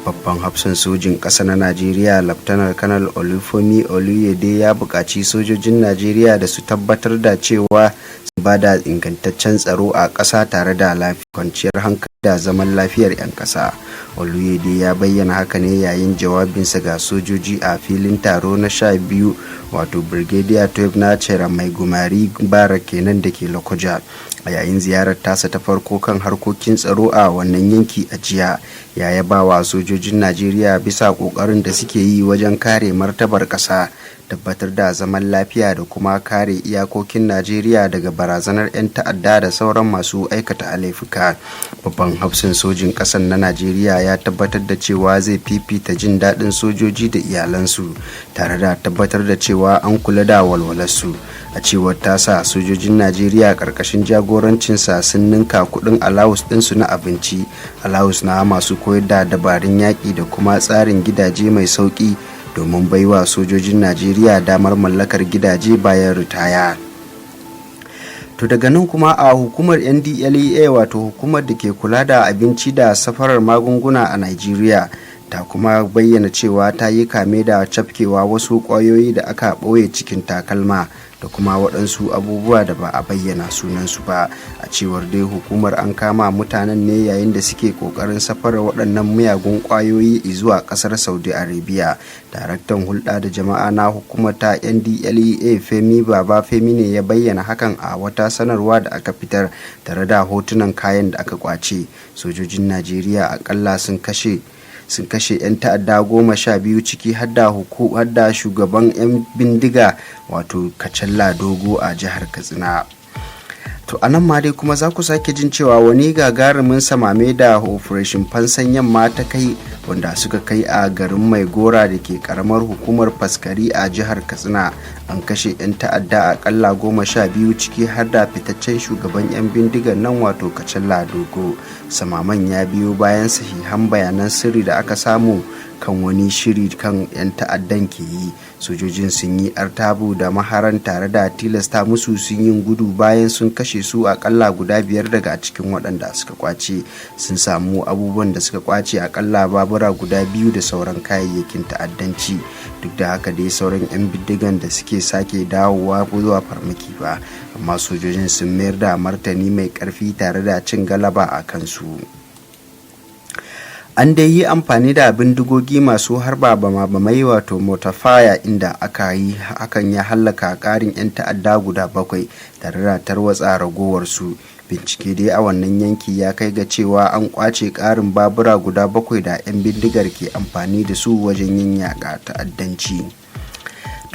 Babban hafsan sojin ƙasa na Najeriya, Laftanar Kanal Olufemi Oluyede, ya buƙaci sojojin Najeriya da su tabbatar da cewa sun ba da ingantaccen tsaro a ƙasa tare da kwanciyar hankali da zaman lafiyar 'yan ƙasa. Oluyede ya bayyana haka ne yayin jawabinsa ga sojoji a filin taro na 12, wato Brigadier 12 na Cera Mai Gumari Bara kenan da ke Lokoja, a yayin ziyarar tasa ta farko kan harkokin tsaro a wannan yanki a jiya. Ya yaba wa sojojin Najeriya bisa kokarin da suke yi wajen kare martabar ƙasa, tabbatar da zaman lafiya da kuma kare iyakokin Najeriya daga barazanar 'yan ta'adda da sauran masu aikata laifuka. Babban hafsin sojin ƙasar na Najeriya ya tabbatar da cewa zai fifita jin daɗin sojoji da iyalansu tare da tabbatar da cewa an kula da walwalarsu. A cewar tasa, sojojin Najeriya ƙarƙashin jagorancinsa sun ninka kuɗin alawus ɗinsu na abinci, alawus na masu koyar da dabarun yaƙi da kuma tsarin gidaje mai sauƙi domin baiwa sojojin Najeriya damar mallakar gidaje bayan ritaya. To, daga nan kuma a hukumar NDLEA, wato hukumar da ke kula da abinci da safarar magunguna a Najeriya, ta kuma bayyana cewa ta yi kame da cafkewa wasu kwayoyi da aka ɓoye cikin takalma da kuma waɗansu abubuwa da ba a bayyana sunansu ba. A cewar dai hukumar, an kama mutanen ne yayin da suke ƙoƙarin safarar waɗannan miyagun ƙwayoyi zuwa ƙasar Saudi Arabia. Daraktan hulɗa da jama'a na hukumar ta NDLEA, Femi Baba Femi, ne ya bayyana hakan a wata sanarwa da aka fitar tare da hotunan kayan da aka kwace. Sojojin Najeriya akalla sun kashe 'yan ta'adda 12, ciki hadda shugaban 'yan bindiga, wato Kacalla Dogo, a jihar Katsina. To, anan ma dai kuma za ku sake jin cewa wani gagarumin samame da Operation Fansan Yamma ta kai, wanda suka kai a garin Mai Gora da ke karamar hukumar Faskari a jihar Katsina, an kashe 'yan ta'adda akalla 12, ciki har da fitaccen shugaban 'yan bindigar nan, wato Kacalla Dogo. Samaman ya biyo bayan sahihan bayanan sirri da aka samu kan wani shiri kan 'yan ta'addan ke yi. Sojojin sun yi artabu da maharan tare da tilasta musu sun yin gudu. Bayan sun kashe su akalla guda biyar daga cikin waɗanda suka kwace, sun samu abubuwan da suka kwace, akalla babura guda biyu da sauran kayayyakin ta'addanci. Duk da haka dai, sauran 'yan bindigan da suke sake dawowa zuwa farmaki ba, amma sojojin sun mayar da martani mai karfi tare da cin galaba a kansu. An dai yi amfani da bindigogi masu harba bama-bamai, wato mortar fire, inda aka yi hakan ya hallaka karin 'yan ta'adda guda bakwai tare da tarwatsa ragowarsu. Bincike dai a wannan yanki ya kai ga cewa an kwace karin babura guda bakwai da 'yan bindigar ke amfani da su wajen yin yaƙa ta'addanci.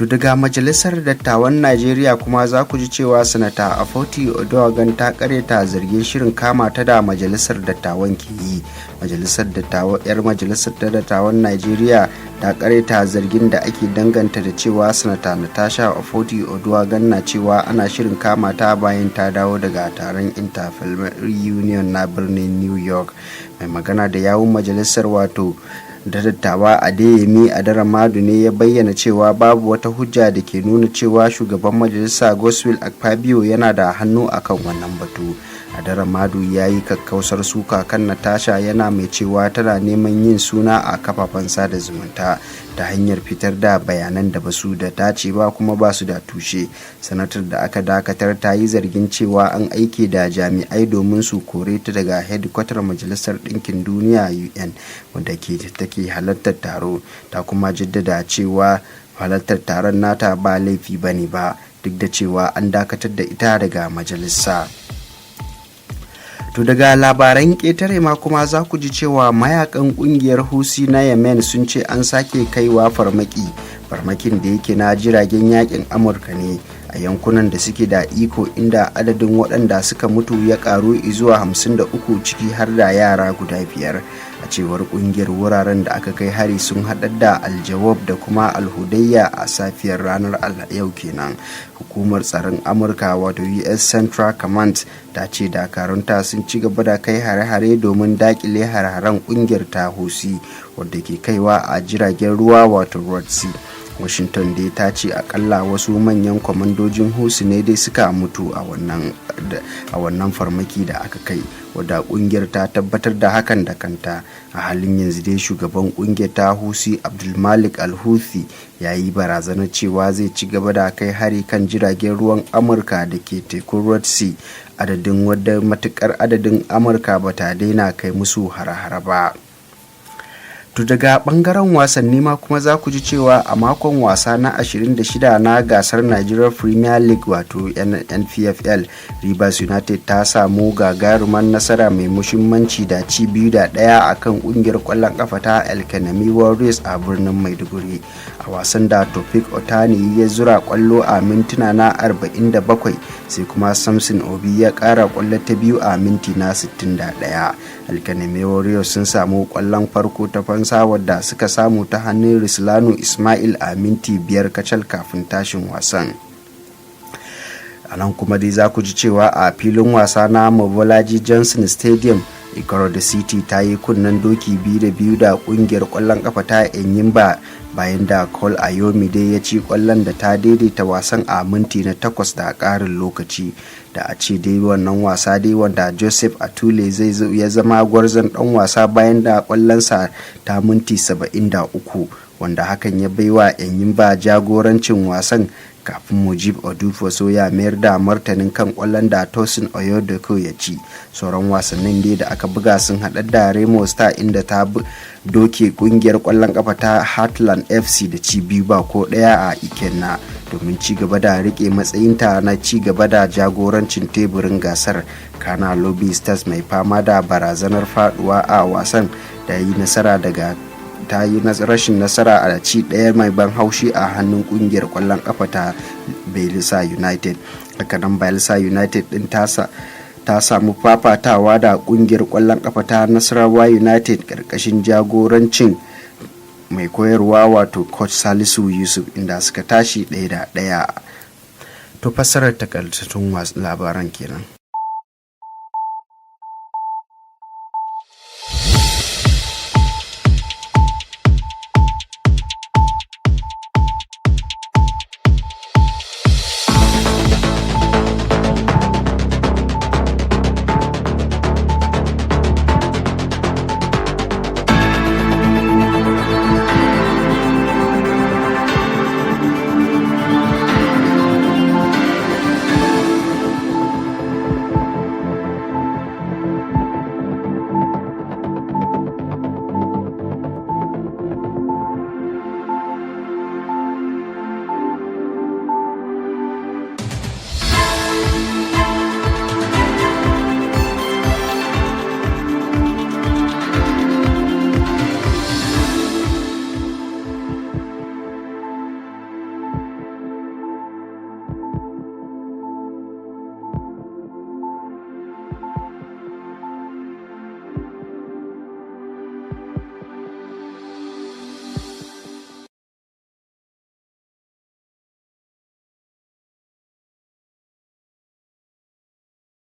To, daga Majalisar Dattawan Najeriya kuma za ku ji cewa Sanata Afoti Odogan ta karyata zargin shirin kama ta da Majalisar Dattawan ke yi. Majalisar Dattawan, yar Majalisar Dattawan Najeriya ta karyata zargin da ake danganta da cewa Sanata Natasha Afoti Odogan na cewa ana shirin kama ta bayan ta dawo daga taron Interparliamentary Union na birnin New York. Mai magana da yawun majalisar, wato da dattawa, Adeyemi Adaramadu, ne ya bayyana cewa babu wata hujja da ke nuna cewa shugaban majalisa Godswill Akpabio yana da hannu akan wannan batu. Adaramadu ya yi kakkausar suka kan Natasha, yana mai cewa tana neman yin suna a kafafen sada zumunta ta hanyar fitar da bayanan da basu da dace ba kuma ba su da tushe. Sanatar da aka dakatar ta yi zargin cewa an aike da jami'ai domin su kore ta daga hedikwatar Majalisar Ɗinkin Duniya, UN, wanda ke take halartar taro. Ta kuma jaddada cewa halartar taron nata ba laifi bane ba, duk da cewa an dakatar da ita daga majalisa. To, daga labaran ƙetare ma kuma za ku ji cewa mayakan ƙungiyar Husi na Yemen sun ce an sake kaiwa farmaki, farmakin da yake na jiragen yakin Amurka ne, a yankunan da suke da iko, inda adadin waɗanda suka mutu ya karu zuwa 53, ciki har da yara guda biyar. A cewar kungiyar, wuraren da aka kai hari sun haɗar da Aljawab da kuma Alhudayya a safiyar ranar yau kenan. Hukumar tsaron Amurka, wato US Central Command, ta ce dakarunta sun ci gaba da kai hare-hare domin dakile hare-haren kungiyar ta Husi wadda ke kaiwa a jiragen ruwa, wato Red Sea. Washington dai ta ce akalla wasu manyan kwamandojin Husi ne dai suka mutu a wannan farmaki da aka kai, wadda kungiyar ta tabbatar da hakan da kanta. A halin yanzu dai shugaban kungiyar ta Husi, Abdulmalik Alhuthi, ya yi barazanar cewa zai ci gaba da kai hari kan jiragen ruwan Amurka da ke tekun Red Sea adadin wadda matukar adadin Amurka ba ta daina kai musu hare-hare ba. To, daga bangaren wasanni ma kuma za ku ji cewa a makon wasa na 26 na gasar Nigeria Premier League, wato NPFL, Rivers United ta samu gagaruman nasara mai muhimmanci da ci 2-1 a kan kungiyar kwallon kafa ta Elkanemi Warriors a birnin Maiduguri, a wasan da Topic Otani ya zura kwallo a mintuna na 47, sai kuma Samson Obi ya kara kwallo ta biyu a minti na 61. Elkanemi Warriors sun samu kwallon farko ta fansa wadda suka samu ta hannun Rislanu Ismail a minti 5 kacal kafin tashin wasan. A nan kuma dai za ku ji cewa a filin wasa na Mobolaji Johnson Stadium, Ikorodu City ta yi kunnen doki 2-2 da kungiyar kwallon kafa ta Enyimba, bayan da Cole Ayomide ya ci kwallon da ta daidaita wasan a minti na 8 da karin lokaci. Da a ce dai wannan wasa dai wanda Joseph Atule zai ya zama gwarzon dan wasa bayan da kwallonsa ta minti 73, wanda hakan ya baiwa Enyimba jagorancin wasan kafin Mujib Odufoso ya mayar da martanin kan kwallon da Tosin Oyodoko ya ci. Sauran wasannin dai da aka buga sun haɗa da Remo Star, inda ta doke kungiyar kwallon kafa ta Heartland FC da ci 2 ba ko 1 a Ikenna domin ci gaba da rike matsayinta na ci gaba da jagorancin teburin gasar. Kana Lobi Stars, mai fama da barazanar faduwa a wasan da yi nasara daga ta yi rashin nasara a ci 1 mai ban haushi a hannun kungiyar kwallon kafa ta Bayelsa United. Hakanan Bayelsa United din ta samu fafatawa da kungiyar kwallon kafa ta Nasarawa United karkashin jagorancin mai koyarwa, wato coach Salisu Yusuf, inda suka tashi 1-1. To, fassarar takaitattun labaran kenan.